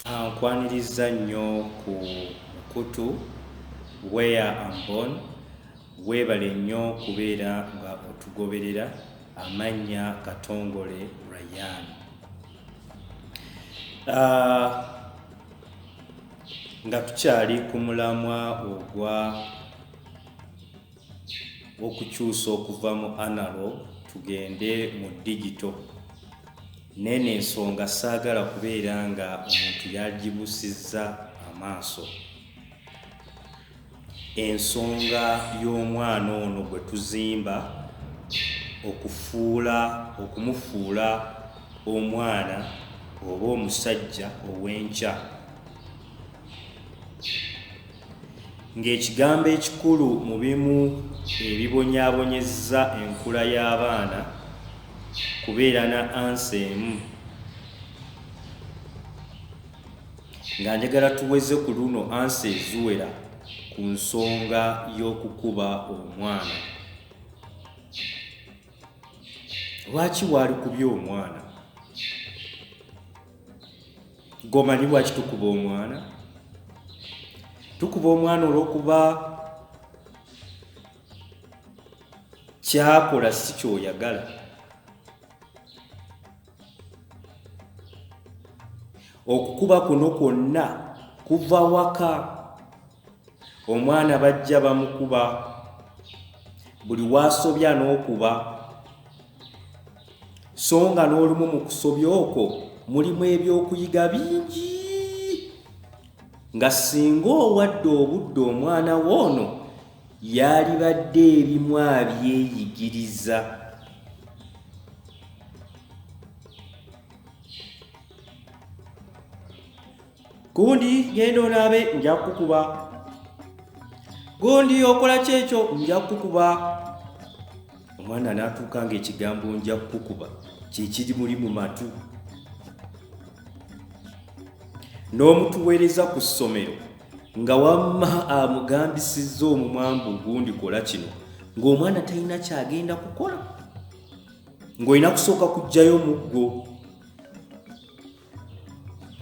Nkwanirizza nnyo ku mukutu Where I'm Born. Weebale nnyo kubeera nga otugoberera. Amannya Katongole Rayan. Nga tukyali ku mulamwa ogwa okukyusa okuva mu analog tugende mu digital. N'eno ensonga saagala kubeera nga omuntu yagibusizza amaaso. Ensonga y'omwana ono gwe tuzimba okufuula okumufuula omwana oba omusajja ow'enkya. Ng'ekigambo ekikulu mu bimu ebibonyaabonyezza enkula y'abaana kubeera na ansa emu. Nga njagala tuweze ku luno ansa eziwera ku nsonga y'okukuba omwana. Lwaki waalikubye omwana? Gwe omanyi lwaki tukuba omwana? Tukuba omwana olw'okuba kyakola si kyoyagala. Okukuba kuno kwonna kuva waka. Omwana bajja bamukuba buli w'asobya n'okuba so nga n'olumu mu kusobya okwo mulimu ebyokuyiga bingi nga singa owadde obudde omwana wo ono yaalibadde ebimu abyeyigiriza. Gundi genda onaabe nja kukukuba. Gundi okola ki ekyo nja kukukuba. Omwana n'atuuka ng'ekigambo nja kukukuba kye kiri muli mu matu. N'omutuweereza ku ssomero nga wamma amugambisizza omumwa mbu gundi kola kino ng'omwana talina ky'agenda kukola ng'olina kusooka kuggyayo muggo.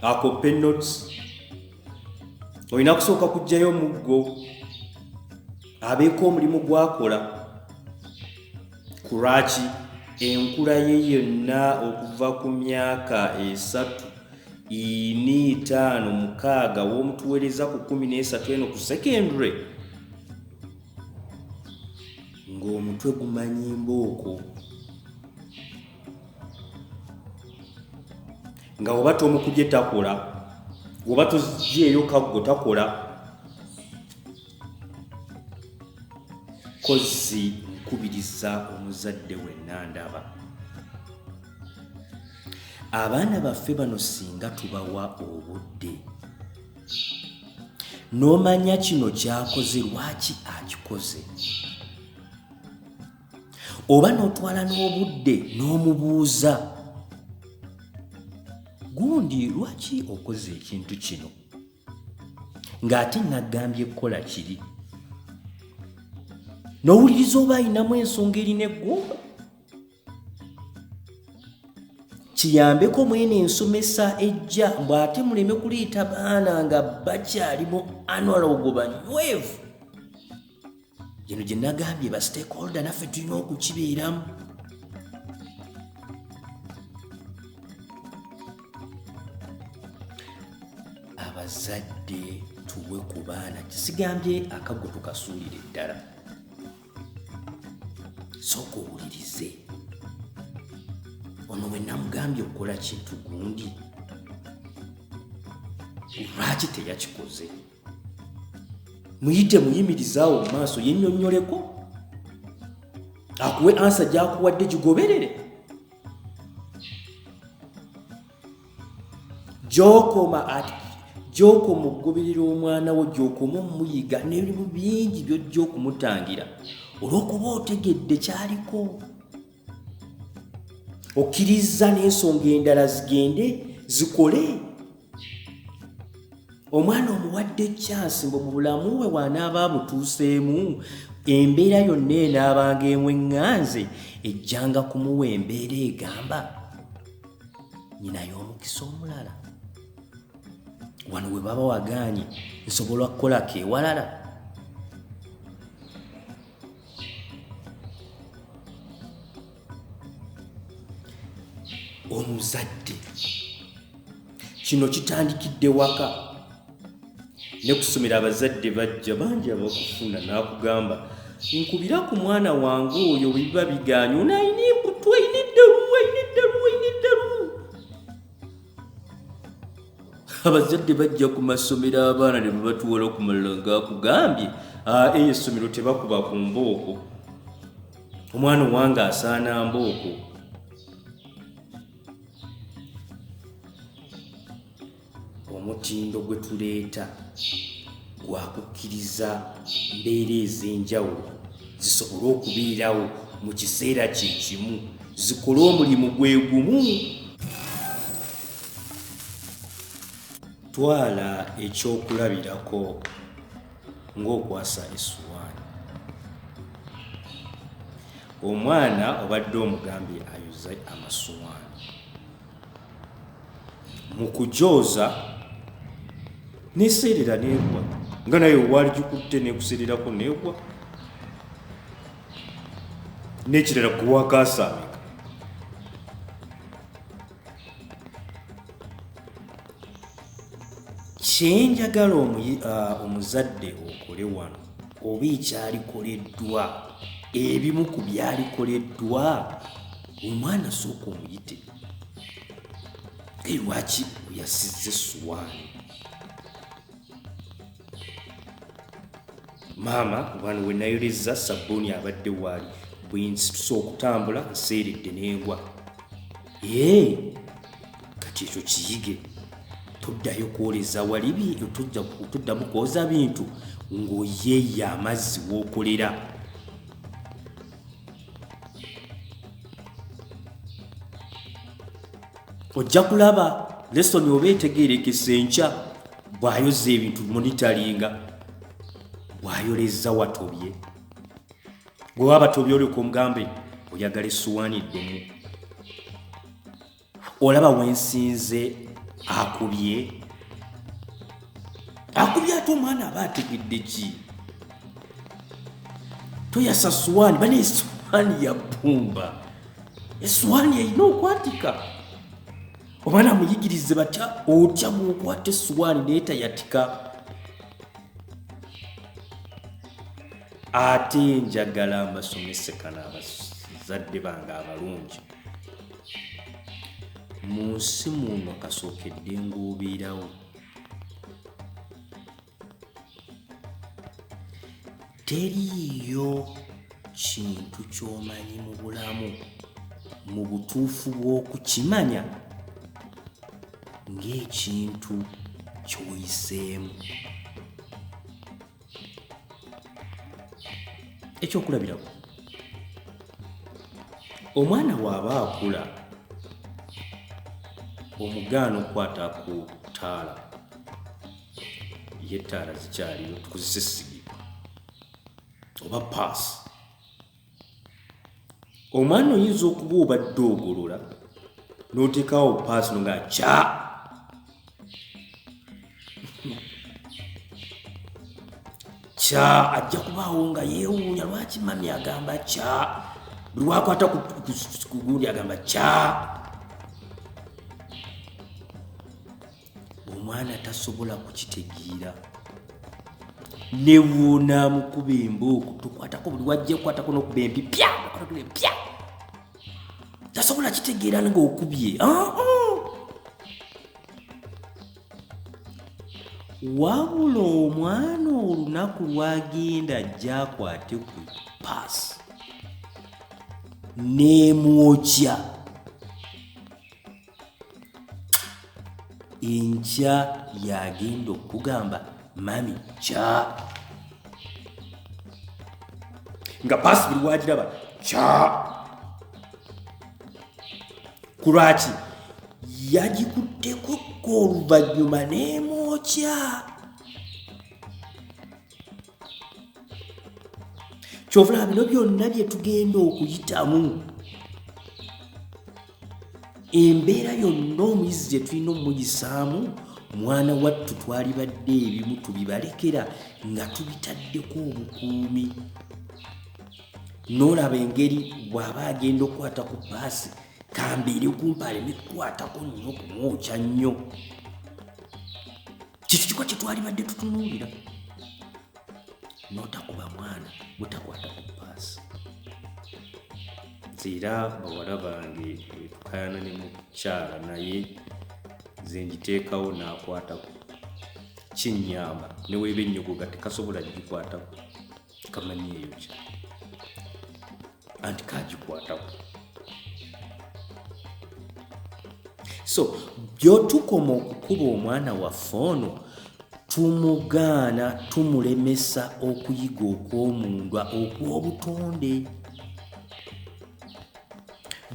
Akoppe notes olina kusooka kuggyayo omuggo abeeko omulimu gwakola ku lwaki enkula ye yonna okuva ku myaka esatu ini etaano mukaaga w'omutuweereza ku 13 eno ku secondary ng'omutwe gumanyi mbooko nga oba tomukubye takola oba tozjeeyo kaggo takola kozzi nkubiriza omuzadde wenna ndaba abaana baffe bano singa tubawa obudde n'omanya kino kyakoze lwaki akikoze oba n'otwala n'obudde n'omubuuza gundi lwaki okoze ekintu kino ng'ate nagambye kukola kiri n'owuliriza oba ayinamu ensonga erina eggumba kiyambeko mwene ensomesa ejja mbu ate muleme kuleeta baana nga bakyali mu analogo banywevu Gino gye nagambye ba stakeholder naffe tulina okukibeeramu. Abazadde tuwe ku baana, kisigambye akaggo tukasuulire ddala. Sooka owulirize ono we namugambye okukola kintu gundi lwaki teyakikoze? Muyite muyimirize awo mu maaso yennyonnyoleko akuwe ansa gy'akuwadde gigoberere. Gy'okoma ati gy'okoma okugoberera omwana wo gy'okoma omuyiga n'ebimu bingi by'ojja okumutangira olw'okuba otegedde ky'aliko. Okkirizza n'ensonga endala zigende zikole. Omwana omuwadde kyansi mbu mu bulamu bwe bw'anaaba abutuuseemu embeera yonna enaabanga emweŋŋanze ejjanga kumuwa embeera egamba nnyina y'omukisa omulala. Wano we baba wagaanye nsobola kukolako ewalala. Omuzadde kino kitandikidde waka ne kusomera. Abazadde bajja bangi abakufuna n'akugamba, nkubira ku mwana wange oyo bwe biba bigaanye, ono ayina embuto, ayina eddalu, ayina eddalu, ayina eddalu. Abazadde bajja ku masomero abaana ne babatuwala okumalala ng'akugambye, eyo essomero tebakuba ku mbooko, omwana owange asaana mbooko. Omutindo gwe tuleeta gwakukkiriza mbeera ez'enjawulo zisobole okubeerawo mu kiseera kye kimu, zikole omulimu gwe gumu. Twala ekyokulabirako ng'okwasa essuwaani. Omwana obadde omugambye ayoze amasuwaani. Mu kugyoza neseerera neegwa, nga naye waali gikutte nekuseererako neegwa. N'ekirala, gwe wakasaamika kyenjagala omuzadde okole wano, oba ekyalikoleddwa, ebimu ku byalikoleddwa, omwana sooka omuyite, lwaki oyasizza essuwaani? Maama, wano we nayoleza sabbuuni abadde waali, bwe nsitusa okutambula nseeredde n'engwa. Ee, kati ekyo kiyige, toddayo kwoleza wali, toddamu kwoza bintu ng'oyeeya amazzi w'okolera. Ojja kulaba lesson oba etegeerekesa enkya. Bw'ayoza ebintu monitoringa, bw'ayoleza watobye, gwe waba tobye olyoka omugambe, oyagala essuwaani eddemu? Olaba wensinze akubye, akubye. Ate omwana aba ategedde ki? Toyasa suwaani bana, essuwaani ya bbumba, essuwaani erina okwatika. Omwana muyigirize batya, otya bwokwata essuwaani naye tayatika. Ate njagala mbasomese kano, abazadde bange abalungi. Mu nsi muno kasookedde ng'obeerawo, teriiyo kintu ky'omanyi mu bulamu mu butuufu bw'okukimanya ng'ekintu ky'oyiseemu. Ekyokulabirako, omwana bw'aba akula omugaana okukwata ku ttaala, ye ettaala zikyaliyo, tukozese essigi oba paasi. Omwana oyinza okuba obadde ogolola n'oteekawo paasi no nga kya kya, ajja kubaawo nga yeewuunya lwaki mami agamba kya, buli wakwata ku gundi agamba kya. Omwana tasobola kukitegeera ne bwonaamukuba embooko, tokwatako, buli wajja okukwatako n'okuba empi pya pya, tasobola kitegeera ng'okubye. Ah, ah. Wabula omwana olunaku lwagenda ajja akwate ku paasi n'emwokya, enkya yagenda okugamba mami kya, nga paasi buli wagiraba kya. Ku lwaki yagikutteko ko oluvannyuma n'emwokya? Kyovulaba bino byonna bye tugenda okuyitamu, embeera yonna omuyizi gye tulina omuyisaamu. Mwana wattu, twalibadde ebimu tubibalekera nga tubitaddeko obukuumi. N'olaba engeri bw'aba agenda okukwata ku paasi, kambeere kumpa aleme kukwatako nnyo, kumwokya nnyo. Kikyo kikwa kye twalibadde tutunuulira. N'otakuba mwana butakwata ku paasi. Nze era bawala bange tukayana ne mukyala, naye nze ngiteekawo n'akwatako, kinnyamba. Ne weeba ennyogoga tekasobola gikwatako, kamanyi eyokya anti kagikwatako. So byotukoma okukuba omwana waffe ono, tumugaana, tumulemesa okuyiga okw'omunda okw'obutonde.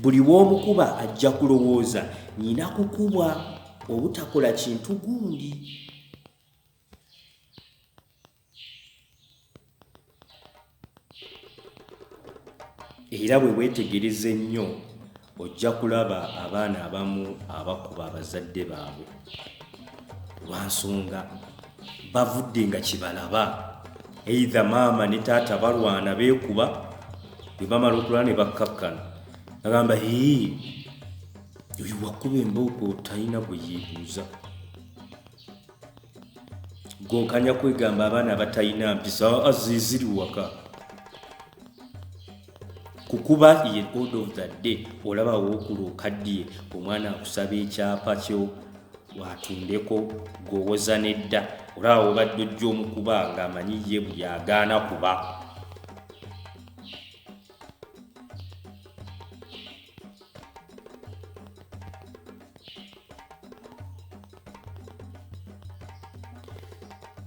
Buli w'omukuba ajja kulowooza, nyina kukubwa obutakola kintu gundi. Era bwe weetegereza ennyo ojja kulaba abaana abamu abakuba abazadde baabwe lwa nsonga bavudde nga kibalaba, either maama ne taata balwana, beekuba, bwe bamala okulwana ne bakkakkana, agamba, "Hii, oyo wakuba embooko talina gwe yeebuuza." Gokanya kwegamba abaana abatalina mpisa aziziri waka kukuba ye order of the day. Olaba wookula okaddiye, omwana akusaba ekyapa kyo watundeko, gwowoza nedda. Olaba wobadde ojja omukuba ng'amanyi ye buli agaana kuba.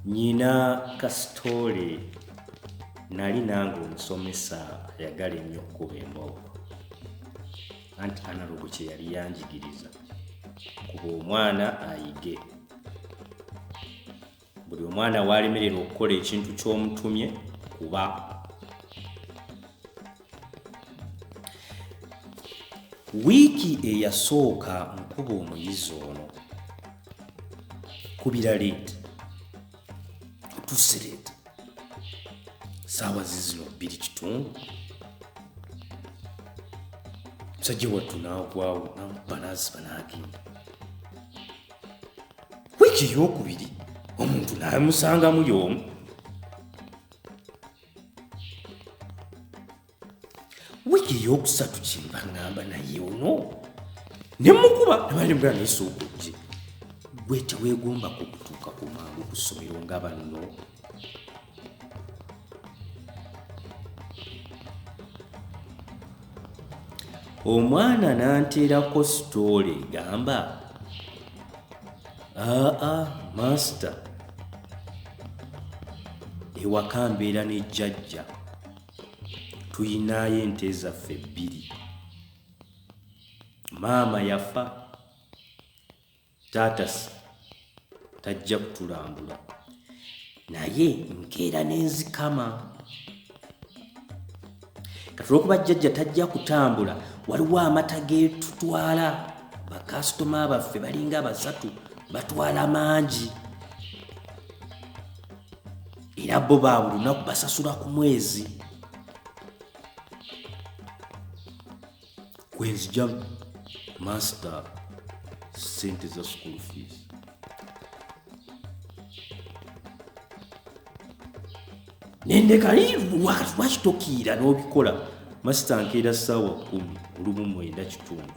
Nyina kasitoole nali nange omusomesa ayagala ennyo okukuba embooko, anti analog kye yali yanjigiriza, kuba omwana ayige. Buli omwana walemererwa okukola ekintu ky'omutumye, kuba. Wiiki eyasooka nkuba omuyizi ono, kubira late, otuuse late, saawa zizino 2:15. Musajja wattu n'agwawo, namukuba n'aziba n'agenda. Wiiki eyokubiri omuntu n'amusangamu y'omu. Wiiki eyokusatu kyemba ŋŋamba naye ono ne mukuba nebalimugana, naye sooka ojje, gwe teweegombako kutuuka ku mangu ku ssomero nga banno? Omwana n'anteerako story egamba, "Aa master, ewaka mbeera ne jjajja, tuyinaayo ente zaffe bbiri. Maama yafa, taata tajja kutulambula, naye nkeera n'enzikama. Kati olwokuba jjajja tajja kutambula, waliwo amata getutwala, bakasitoma baffe balinga basatu, batwala mangi, era bo ba buli lunaku, basasula ku mwezi. Kwenzija master sente za school fees." Nendeka, "Lwaki tokiira n'obikola?" "Master, nkeera ssaawa 10, olumu 9:15,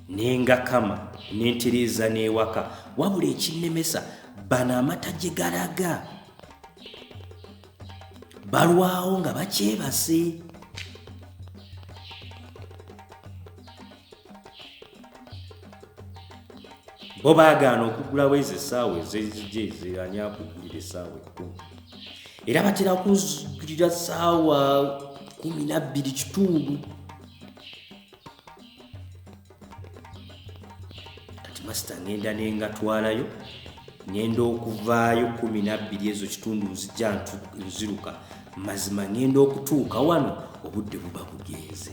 nengakama nentereeza n'ewaka. Wabula ekinnemesa, bano amata gye galaga balwawo nga bakyebase." Bo baagaana okugulawo ezo essaawa ezezija ezerani akugulira essaawa 10, era batera kuzigulira ssaawa 12:15. Kati master, ngenda nengatwalayo, ngenda okuvaayo 12 ezo kitundu, nzija nziruka. Mazima ngenda okutuuka wano obudde buba bugenze."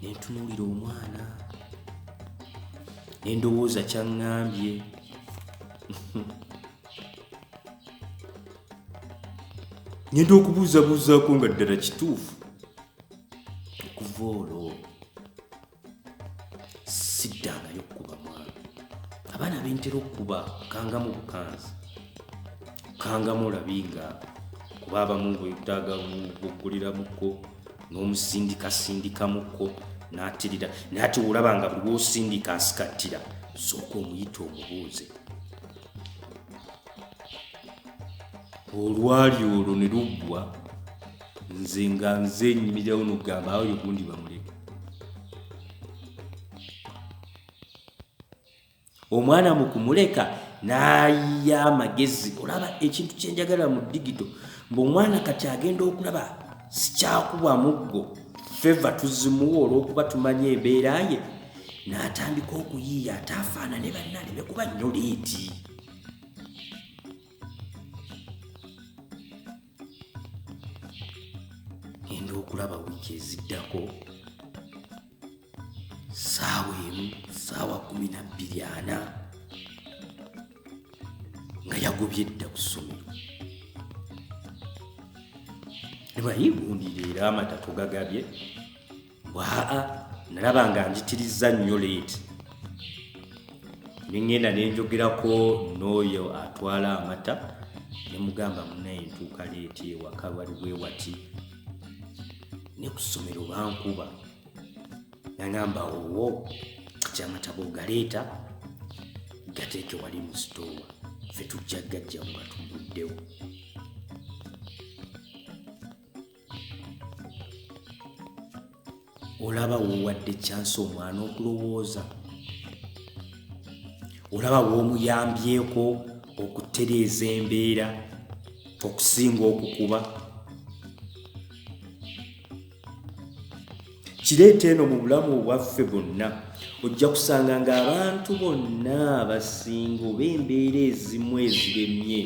Nentunuulira omwana nendowooza kyaŋŋambye. Ngenda okubuuzabuuzaako nga ddala kituufu. Okuva olwo siddangayo okukuba mwana. Abaana bentera okukuba kangamu bukanzi, kangamu olabi nga kuba abamu bwetaaga buguliramuko n'omusindikasindikamuko n'atirira, naye ate olaba nga buli lw'osindika asikattira, sooka omuyite omubuuze. Olwali olwo ne luggwa, nze nga nze nyimirirawo n'okugamba awo oyo gundi bamuleke. Omwana mu kumuleka n'ayiya amagezi. Olaba ekintu kye njagala mu digito, mbu omwana kati agenda okulaba sikyakuba muggo, feva tuzimuwa olw'okuba tumanyi embeera ye, n'atandika okuyiiya ate afaanane banne aleme kuba nnyo leeti. Ngenda okulaba wiiki eziddako ssaawa 1, ssaawa 12:40 nga yagobye dda ku ssomero. Naye gundi leero amata togagabye. Bwaa nalaba nga njitirizza nnyo leeti, ne ŋŋenda ne njogerako n'oyo atwala amata ne mugamba, munnaye ntuuka leeti ewaka wali bwe wati, ne ku ssomero bankuba. Nagamba owo kati amata bw'ogaleeta gateeke wali mu sitoowa, ffe tujja gajjamu nga tuguddewo. Olaba w'owadde chance omwana okulowooza, olaba w'omuyambyeko okutereeza embeera okusinga okukuba. Kireeta eno mu bulamu obwaffe bwonna, ojja kusanga ng'abantu bonna abasinga oba embeera ezimu eziremye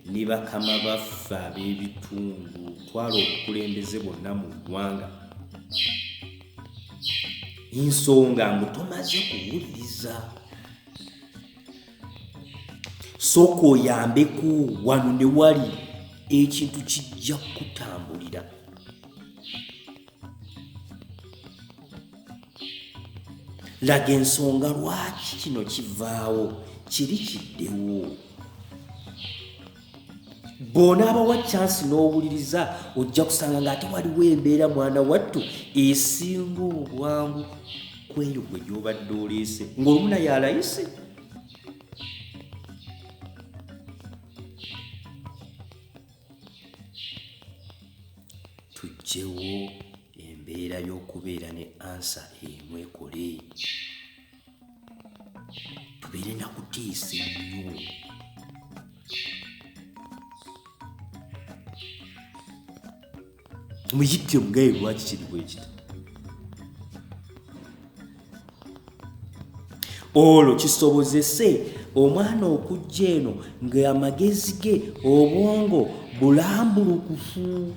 ne bakama baffe ab'ebitundu, twala obukulembeze bwonna mu ggwanga. Ensonga mbu tomaze kuwuliriza, sooka oyambeko wano ne wali, ekintu kijja kukutambulira. Laga ensonga lwaki kino kivaawo, kiri kiddewo. Bw'onaabawa chance n'owuliriza, ojja kusanga ng'ate waliwo embeera mwana wattu esinga obwangu ku eyo gwe gy'obadde oleese, ng'olumu naye alayise. Tuggyewo embeera y'okubeera ne ansa emu ekole, tubeere na kutiisa ennyo. Muyite omugaye lwaki kiri bwe kiti. Olwo kisobozese omwana okujja eno ng'amagezi ge, obwongo bulambulukufu,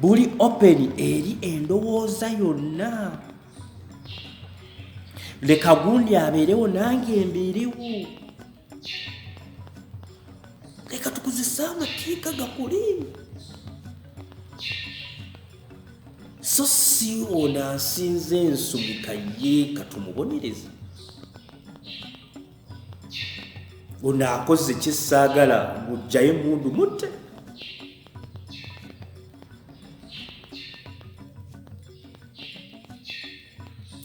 buli open eri endowooza yonna. Leka gundi abeerewo nange mbeerewo, leka tukozese amateeka gakole, so si ono asinze ensumika ye katumubonereze, ono akoze kyesaagala mujjayo emundu mutte.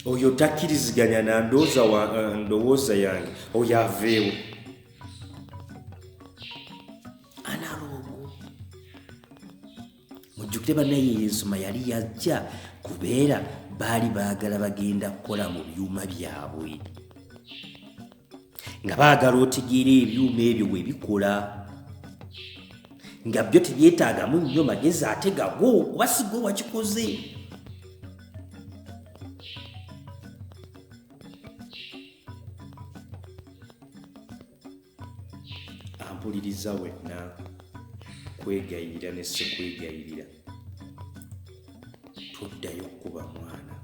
Oyo takkiriziganya na ndowooza yange, oyo aveewo. Analoogo mujjukire bannaye, ensoma yali yajja kubeera baali baagala bagenda kukola mu byuma byabwe, nga baagala otegeera ebyuma ebyo bwe bikola, nga byo tebyetaagamu nnyo magezi ate gago kuba si gwe wakikoze. Ampuliriza wenna, kwegayirira ne sikwegayirira, toddayo kukuba mwana.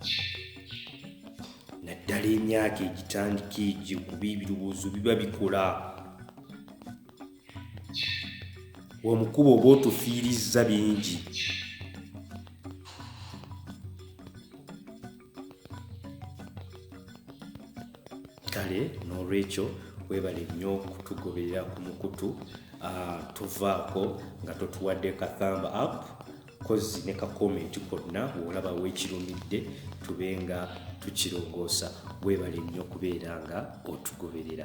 Naddala emyaka egitandika egyo, kuba ebirowoozo biba bikola. Omukuba oba otufiirizza bingi. Kale n'olwekyo webale nnyo kutugoberera ku mukutu. Tovaako nga totuwadde ka thumb up kozi ne ka comment konna bw'olaba weekirumidde, tube nga tukirongoosa. Webale nnyo kubeera nga otugoberera.